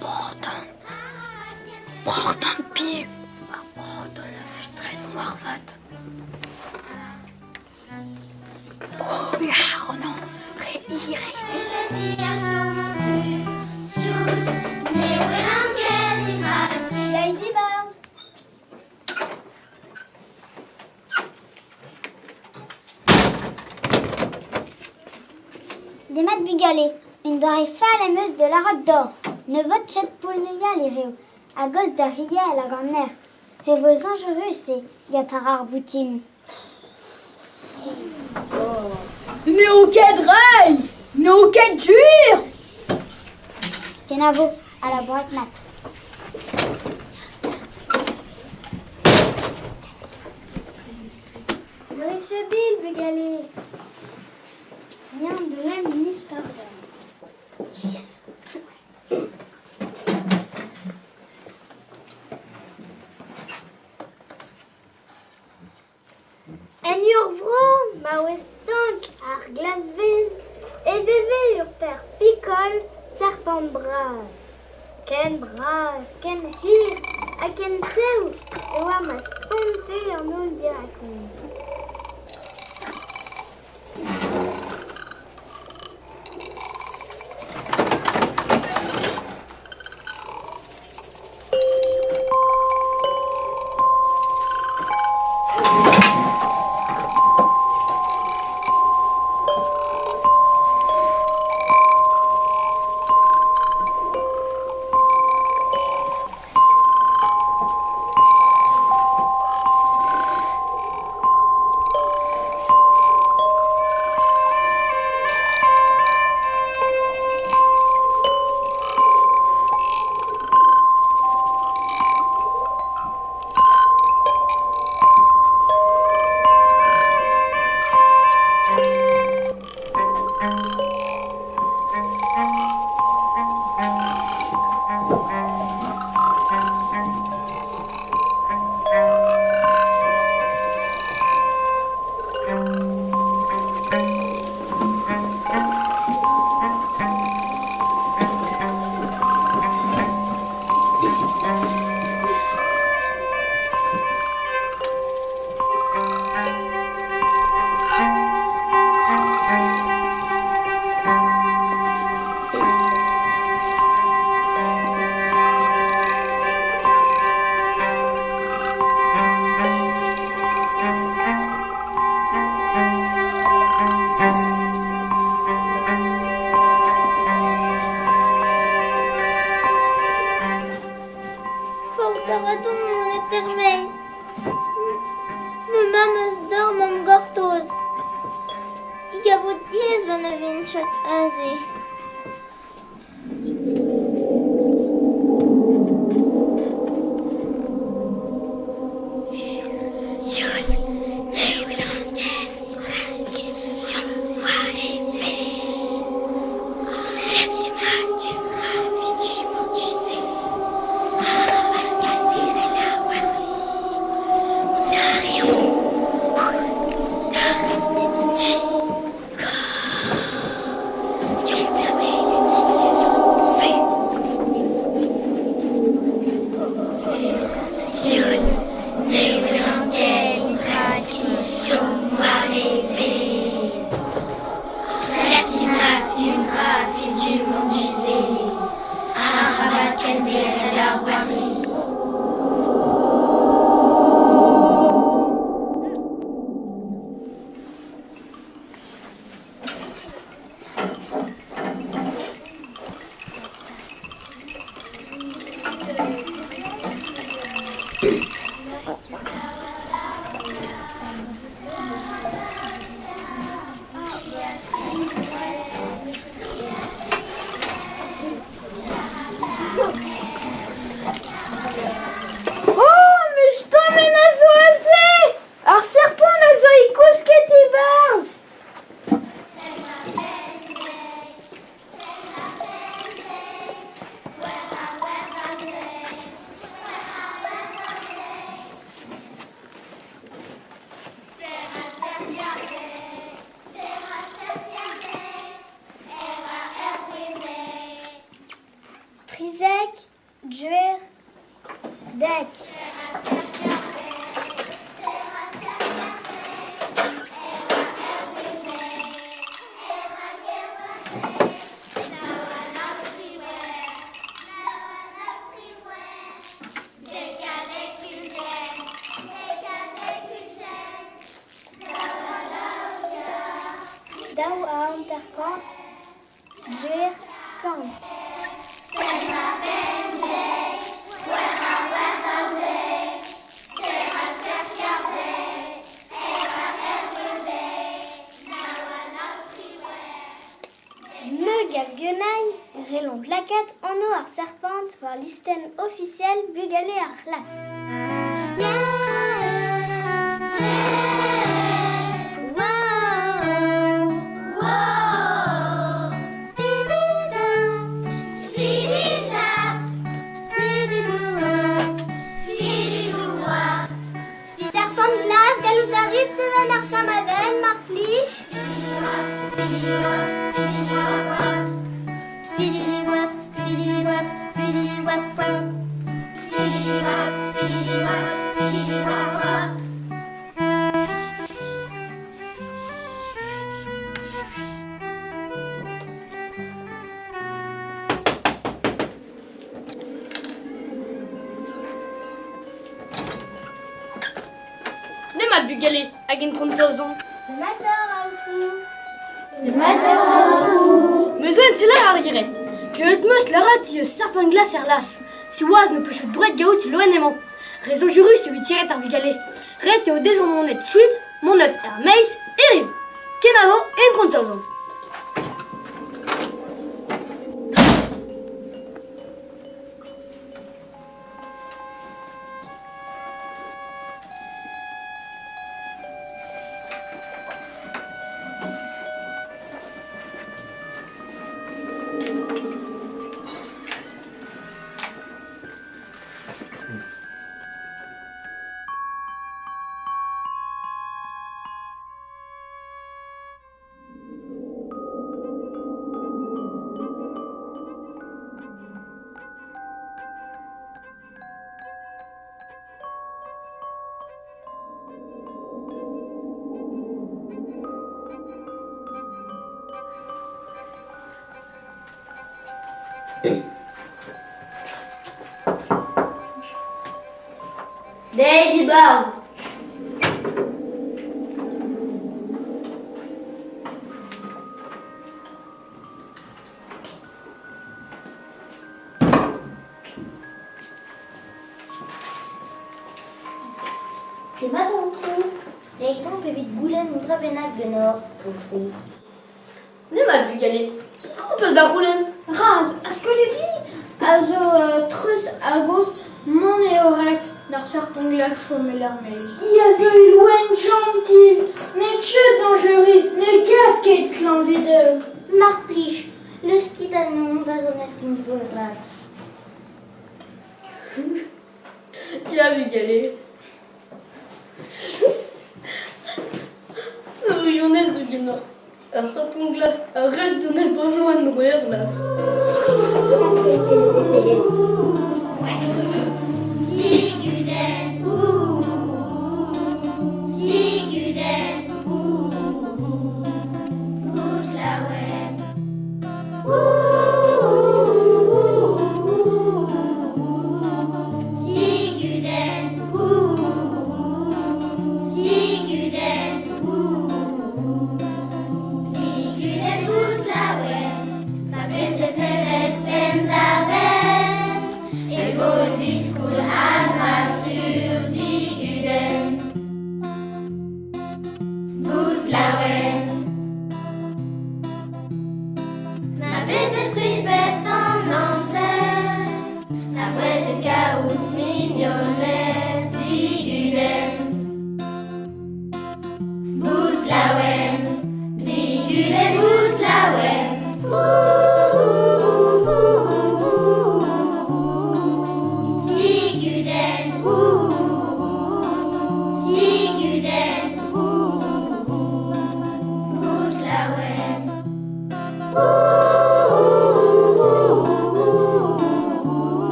Broc'h-tan. Broc'h-tan piv? Ar broc'h-tan a vestrez moarvat. Oh, ya, oh non, re hir Demat bugale, un doare fall am eus da lâret deoc'h. Ne vo ket poulneial hiriv, a-gaoz da rial hag an erc'h. Re vo soñjerus eo gant ar c'harr-boutin. N'eo ket reizh! N'eo ket gwir! Kenavo, ha labourat mat. Dreist-bil, bugale. Rien de la ministre. En ur vro ma oa stank ar glasvez e veve ur paer pikol serpent bras. Ken bras, ken hir ha ken tev e oa ma sponte an holl dirakon. Faot a ra dont mont er-maez. Ma mamm eus dorm am gortoz. He gavo diaes ma ne vin ket aze. Oh, met tommet a zo aze! Ar serpent a zo e kousket e-barzh! 15, 10, 10. 52, 60. Me gav genañ relomp lakaat anv ar serpent war listenn ofisiel bugale ar c'hlas. Serpent glas, gallout a rit sevel ar sammadenn, mar plij? Demat bugale hag intron Saozon. Demat aotrou. Demat aotrou. Me zo en teler ar geret. Klevet 'meus lâret eus serpent glas er las. Siwazh n'ho peus droed gaout loen emañ. Re zoñjurus evit tiret ar vugale. Ret eo dezhañ monet kuit, monet er-maez, hiriv. Kenavo intron Saozon. Dezhi barzh. Demat aotrou. Deuit omp evit goulenn un dra bennak ganeoc'h, aotrou. Demat bugale, petra ho peus da c'houlenn? Razh ar skolidi a zo treuz a-gozh mont eo ret d'ar serpent glas chom el er-maez. I a zo ul loen jentil, n'eo ket dañjerus, ne gas ket klañvedel. Mar plij, leuskit anezhañ da zonet en-dro er c'hlas. Ya bugale. Ur wirionez zo ganeoc'h. Ar sapon glas a rech donel bremañ en dro er glas.